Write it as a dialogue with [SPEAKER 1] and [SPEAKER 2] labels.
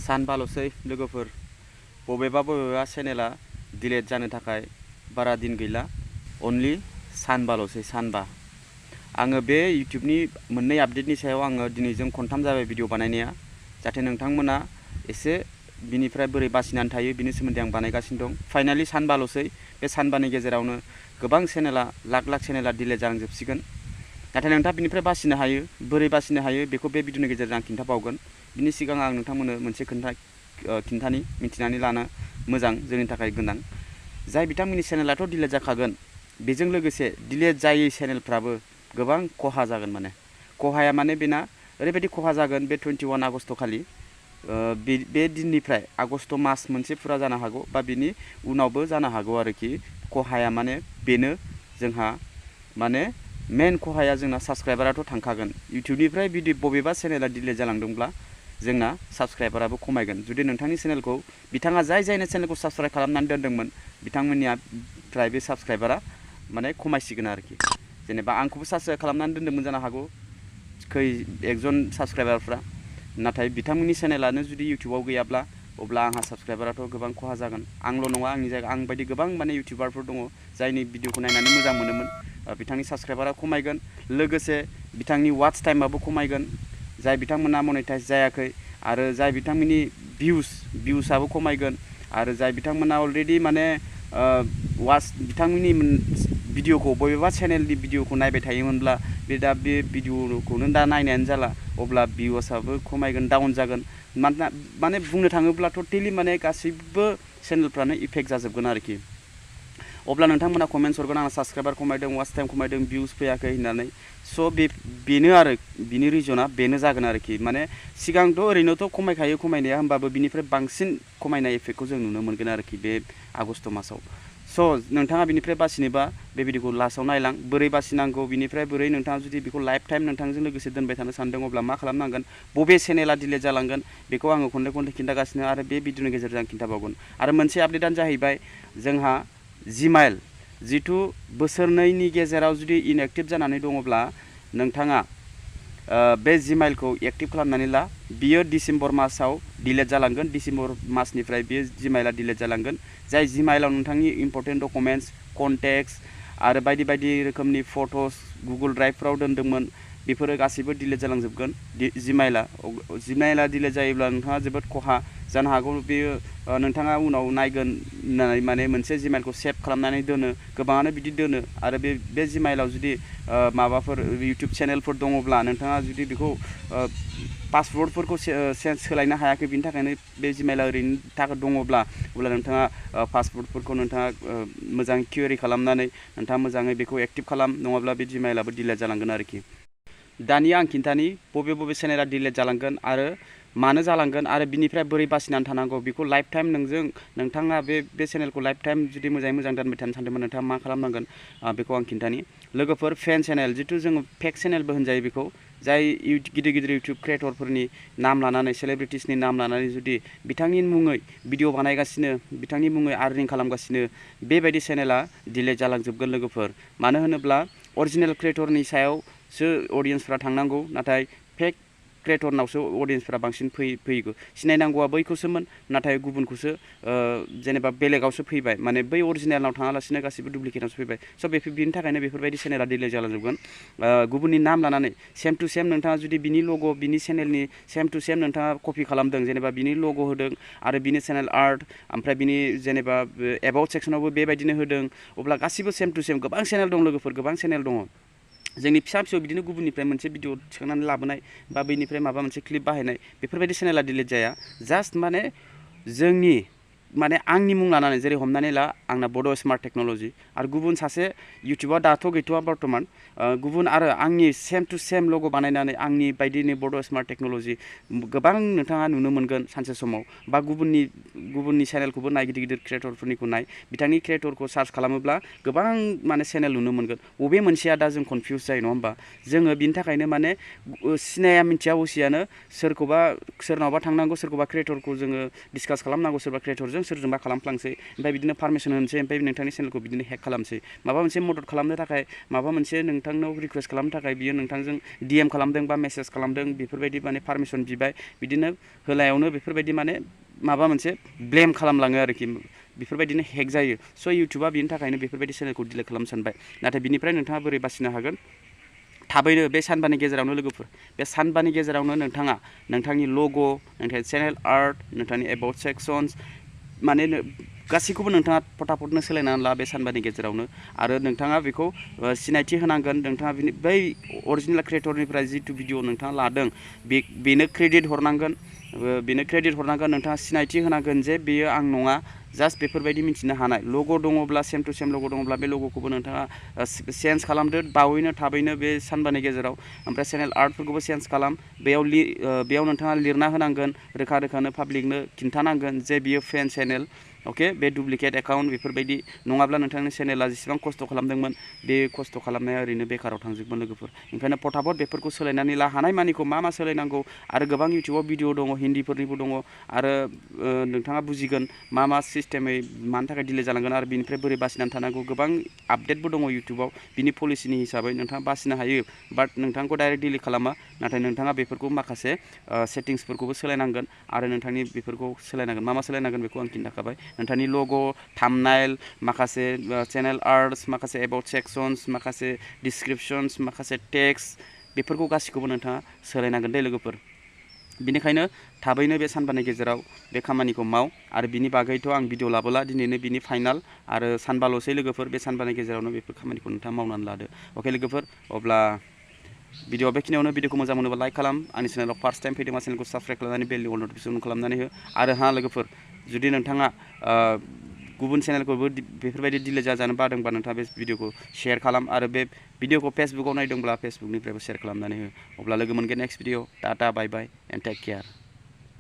[SPEAKER 1] सानबाल'सै लोगोफोर बबेबा चेनेला डिलीट जानो थाखाय बारा दिन गैला अनलि सानबाल'सै सानबा आङो बे यूट्यूबनि मोननै आपडेटनि सायाव आङो दिनैजों खनथाम जाबाय भिडिअ बानायनाया जाहाथे नोंथांमोना एसे बिनिफ्राय बोरै बासिनानै थायो बिनि सोमोन्दै आं बानायगासिनो दं फाइनाली सानबाल'सै बे सानबानि गेजेरावनो गोबां चेनेला लाख लाख चेनेला डिलीट जालांजोबसिगोन नाथाय नोंथाङा बिनिफ्राय बासिनो हायो बोरै बासिनो हायो बेखौ बे भिडिअनि गेजेरजों आं खिन्थाबावगोन बिनि सिगां आं नोंथांमोननो मोनसे खिन्थानि मिथिनानै लानो मोजां जोंनि थाखाय गोनां जाय बिथांमोननि चेनेलाथ' डिलीट जाखागोन बेजों लोगोसे डिलीट जायै चेनेलफ्राबो गोबां खहा जागोन माने खहाया माने बेना ओरैबायदि खहा जागोन बे 21 आगस्ट खालि बे दिननिफ्राय आगस्ट मास मोनसे फुरा जानो हागौ बा बिनि उनावबो जानो हागौ आरोखि खहाया माने बेनो जोंहा माने मेन खहाया जोंना साबस्क्राइबाराथ' थांखागोन यूट्यूबनिफ्राय बिदि बबेबा चेनेला डिलीट जालांदोंब्ला जोंना साबस्क्राइबाराबो खमायगोन जुदि नोंथांनि चेनेलखौ बिथाङा जायनो चेनेलखौ साबस्क्राइब खालामनानै दोनदोंमोन बिथांमोननिफ्राय बे साबस्क्राइबारा माने खमायसिगोन आरोखि जेनेबा आंखौबो साबस्क्राइब खालामनानै दोनदोंमोन जानो हागौ एकजन साबस्क्राइबारफ्रा नाथाय बिथांमोननि चेनेलानो जुदि यूट्यूबाव गैयाब्ला अब्ला आंहा साबस्क्राइबाराथ' गोबां खहा जागोन आंल' नङा आंनि जायगा आं बायदि गोबां माने यूट्यूबारफोर दङ जायनि भिडिअखौ नायनानै मोजां मोनोमोन बिथांनि साबस्क्राइबारा खमायगोन लोगोसे बिथांनि वाच टाइमाबो खमायगोन जाय बिथांमोना मनेटाइज जायाखै आरो जाय बिथांमोननि भिउसआबो खमायगोन आरो जाय बिथांमोना अलरेडि माने बिथांमोननि भिडिअखौ बबेबा चेनेलनि भिडिअखौ नायबाय थायोमोनब्ला बे भिडिअखौनो दा नायनायानो जाला अब्ला भिउसआबो खमायगोन डाउन जागोन माने बुंनो थाङोब्ला टटेलि माने गासैबो चेनेलफ्रानो इफेक्ट जाजोबगोन आरोखि अब्ला नोंथांमोना कमेन्ट्स हरगोन आंना साबस्क्राइबार खमायदों वाच टाइम खमायदों भिउस फैयाखै होननानै स' बेनो आरो बिनि रिजना बेनो जागोन आरोखि माने सिगांथ' ओरैनोथ' खमायखायो खमायनाया होमबाबो बिनिफ्राय बांसिन खमायनाय इफेक्टखौ जों नुनो मोनगोन आरोखि बे आगस्ट मासाव स' नोंथाङा बिनिफ्राय बासिनोबा बे भिडिअखौ लास्टआव नायलां बोरै बासिनांगौ बिनिफ्राय बोरै नोंथाङा जुदि बेखौ लाइफ टाइम नोंथांजों लोगोसे दोनबाय थानो सानदों अब्ला मा खालामनांगोन बबे चेनेला डिलीट जालांगोन बेखौ आङो खनले खिन्थागासिनो आरो बे भिडिअनि गेजेरजों आं खिन्थाबावगोन आरो मोनसे आपडेटआनो जाहैबाय जोंहा जिमेल जिथु बोसोरनैनि गेजेराव जुदि इनएक्टिभ जानानै दङब्ला नोंथाङा बे जिमेलखौ एक्टिभ खालामनानै ला बियो डिसेम्बर मासाव डिलीट जालांगोन डिसेम्बर मासनिफ्राय बे जिमेला डिलीट जालांगोन जाय जिमेलाव नोंथांनि इम्पर्टेन्ट डकुमेन्ट्स कन्टेक्ट्स आरो बायदि रोखोमनि फट'स गुगल ड्राइभफ्राव दोनदोंमोन बेफोरो गासैबो डिलीट जालांजोबगोन जिमेला डिलीट जायोब्ला नोंथाङा जोबोद खहा जानो हागौ बेयो नोंथाङा उनाव नायगोन होननानै माने मोनसे जिमेलखौ सेभ खालामनानै दोनो गोबाङानो बिदि दोनो आरो बे जिमेलाव जुदि माबाफोर यूट्यूब चेनेलफोर दङब्ला नोंथाङा जुदि बेखौ पासवर्डफोरखौ सोलायनो हायाखै बिनि थाखायनो बे जिमेला ओरैनो थाखाय दङब्ला अब्ला नोंथाङा पासवर्डफोरखौ नोंथाङा मोजाङै क्वेरि खालामनानै नोंथाङा मोजाङै बेखौ एक्टिभ खालाम नङाब्ला बे जिमेलाबो डिलीट जालांगोन आरोखि दानिया आं खिन्थानि बबे चेनेला डिलीट जालांगोन आरो मानो जालांगोन आरो बिनिफ्राय बोरै बासिनानै थानांगौ बेखौ लाइफ टाइम नोंथाङा बे चेनेलखौ लाइफ टाइम जुदि मोजां दोनबाय थानो सानदोंमोन नोंथाङा मा खालामनांगोन बेखौ आं खिन्थानि लोगोफोर फेन चेनेल जिथु जोङो फेक चेनेलबो होनजायो बेखौ जाय गिदिर यूट्यूब क्रिएटरफोरनि नाम लानानै सेलिब्रिटिसनि नाम लानानै जुदि बिथांनि मुङै भिडिअ बानायगासिनो बिथांनि मुङै आर्निं खालामगासिनो बेबायदि चेनेला डिलीट जालांजोबगोन लोगोफोर मानो होनोब्ला अरिजिनेल क्रिएटरनि सायावसो अडियेन्सफ्रा थांनांगौ नाथाय फेक क्रिएटरनावसो अडियेन्सफ्रा बांसिन फैगौ सिनायनांगौआ बैखौसोमोन नाथाय गुबुनखौसो जेनेबा बेलेगावसो फैबाय माने बै अरिजिनेलनाव थाङालासिनो गासिबो डुप्लिकेटआवसो फैबाय स' बिनि थाखायनो बेफोरबायदि चेनेला डिलीट जालांजोबगोन गुबुननि नाम लानानै सेम टु सेम नोंथाङा जुदि बिनि लग' बिनि चेनेलनि सेम टु सेम नोंथाङा कपि खालामदों जेनेबा बिनि लग' होदों आरो बिनि चेनेल आर्ट ओमफ्राय बिनि जेनेबा एबाउट सेक्सनावबो बेबायदिनो होदों अब्ला गासिबो सेम टु सेम गोबां चेनेल दं लोगोफोर गोबां चेनेल दङ जोंनि फिसा बिदिनो गुबुननिफ्राय मोनसे भिडिअ थिखांनानै लाबोनाय बा बैनिफ्राय माबा मोनसे क्लिप बाहायनाय बेफोरबायदि चेनेला डिलीट जाया जास्ट माने जोंनि माने आंनि मुं लानानै जेरै हमनानै ला आंना बड' स्मार्ट टेक्न'लजि आरो गुबुन सासे यूट्यूबा दाथ' गैथ'वा बर्थमान गुबुन आरो आंनि सेम टु सेम लग' बानायनानै आंनि बायदिनि बड' स्मार्ट टेक्न'लजि गोबां नोंथाङा नुनो मोनगोन सानसे समाव बा गुबुननि चेनेलखौबो नाय गिदिर क्रिएटरफोरनिखौ नाय बिथांनि क्रिएटरखौ सार्च खालामोब्ला गोबां माने चेनेल नुनो मोनगोन बबे मोनसेया दा जों कनफिउज जायो नङा होमबा जोङो बिनि थाखायनो माने सिनाया मिथिया असियानो सोरनावबा थांनांगौ सोरखौबा क्रिएटरखौ जोङो डिसकास खालामनांगौ सोरबा क्रिएटरजों खालामदों सोरजोंबा खालामफ्लांसै ओमफ्राय बिदिनो पारमिसन होनोसै ओमफ्राय नोंथांनि चेनेलखौ बिदिनो हेक खालामसै माबा मोनसे मदद खालामनो थाखाय माबा मोनसे नोंथांनाव रिक्वेस्ट खालामनो थाखाय बियो नोंथांजों DM खालामदों बा मेसेज खालामदों बेफोरबायदि माने पारमिसन बिबाय बिदिनो होलायावनो बेफोरबायदि माने माबा मोनसे ब्लेम खालामलाङो आरोखि बेफोरबायदिनो हेक जायो स' इउटुबा बिनि थाखायनो बेफोरबायदि चेनेलखौ डिलिट खालामनो सानबाय नाथाय बिनिफ्राय नोंथाङा बोरै बासिनो हागोन थाबैनो बे सानबानि गेजेरावनो लोगोफोर बे सानबानि गेजेरावनो नोंथाङा नोंथांनि लग' नोंथांनि चेनेल आर्ट नोंथांनि एबाउट सेक्सन्स माने गासैखौबो नोंथाङा फटाफटनो सोलायनानै ला बे सानबानि गेजेरावनो आरो नोंथाङा बेखौ सिनायथि होनांगोन नोंथाङा बै अरिजिनेल क्रिएटरनिफ्राय जिथु भिडिअ नोंथाङा लादों बेनो क्रेडिट हरनांगोन नोंथाङा सिनायथि होनांगोन जे बेयो आं नङा जास्ट बेफोरबायदि मिथिनो हानाय लग' दङब्ला सेम टु सेम लग' दङब्ला बे लग'खौबो नोंथाङा चेन्ज खालामदो थाबैनो बे सानबानि गेजेराव ओमफ्राय चेनेल आर्टफोरखौबो चेन्ज खालाम बेयाव नोंथाङा लिरना होनांगोन रोखानो पाब्लिकनो खिन्थानांगोन जे बियो फेन चेनेल अके बे डुप्लिकेट एकाउन्ट बेफोरबायदि नङाब्ला नोंथांनि चेनेला जेसेबां खस्थ' खालामदोंमोन बे खस्थ' खालामनाया ओरैनो बेखाराव थांजोबगोन लोगोफोर ओंखायनो फटाफट बेफोरखौ सोलायनानै ला हानाय मानिखौ मा सोलायनांगौ आरो गोबां इउटुबाव भिडिअ दङ हिन्दीफोरनिबो दङ आरो नोंथाङा बुजिगोन मा सिस्टेमै मानि थाखाय डिले जालांगोन आरो बिनिफ्राय बोरै बासिनानै थानांगौ गोबां आपडेटबो दङ इउटुबाव बिनि पलिसिनि हिसाबै नोंथाङा बासिनो हायो बाट नोंथांखौ डाइरेक्ट डिलिट खालामा नाथाय नोंथाङा बेफोरखौ माखासे सेटिंसफोरखौबो सोलायनांगोन आरो नोंथांनि बेफोरखौ सोलायनांगोन मा सोलायनांगोन बेखौ आं खिन्थाखाबाय नोंथांनि लग' थाम्बनेल माखासे चेनेल आर्ट्स माखासे एबाउट सेक्सन्स माखासे डिसक्रिपसन्स माखासे टेक्स्ट बेफोरखौ गासिखौबो नोंथाङा सोलायनांगोन दे लोगोफोर बिनिखायनो थाबैनो बे सानबानि गेजेराव बे खामानिखौ माव आरो बिनि बागैथ' आं भिडिअ लाबोला दिनैनो बिनि फाइनाल आरो सानबाल'सै लोगोफोर बे सानबानि गेजेरावनो बेफोर खामानिखौ नोंथाङा मावनानै लादो अके लोगोफोर अब्ला भिडिअ बेखिनियावनो भिडिअखौ मोजां मोनोबा लाइक खालाम आंनि चेनेलाव फार्स्ट टाइम फैदोंबा चेनेलखौ साबस्क्राइब खालामनानै बेलनि अल नटिफिकेसन खालामनानै हो आरो लोगोफोर जुदि नोंथाङा गुबुन चेनेलखौबो बेफोरबायदि डिले जाजानो बादोंबा नोंथाङा बे भिडिअखौ शेयार खालाम आरो बे भिडिअखौ फेसबुकाव नायदोंब्ला फेसबुकनिफ्रायबो शेयार खालामनानै हो अब्ला लोगो मोनगोन next video tata bye bye and take care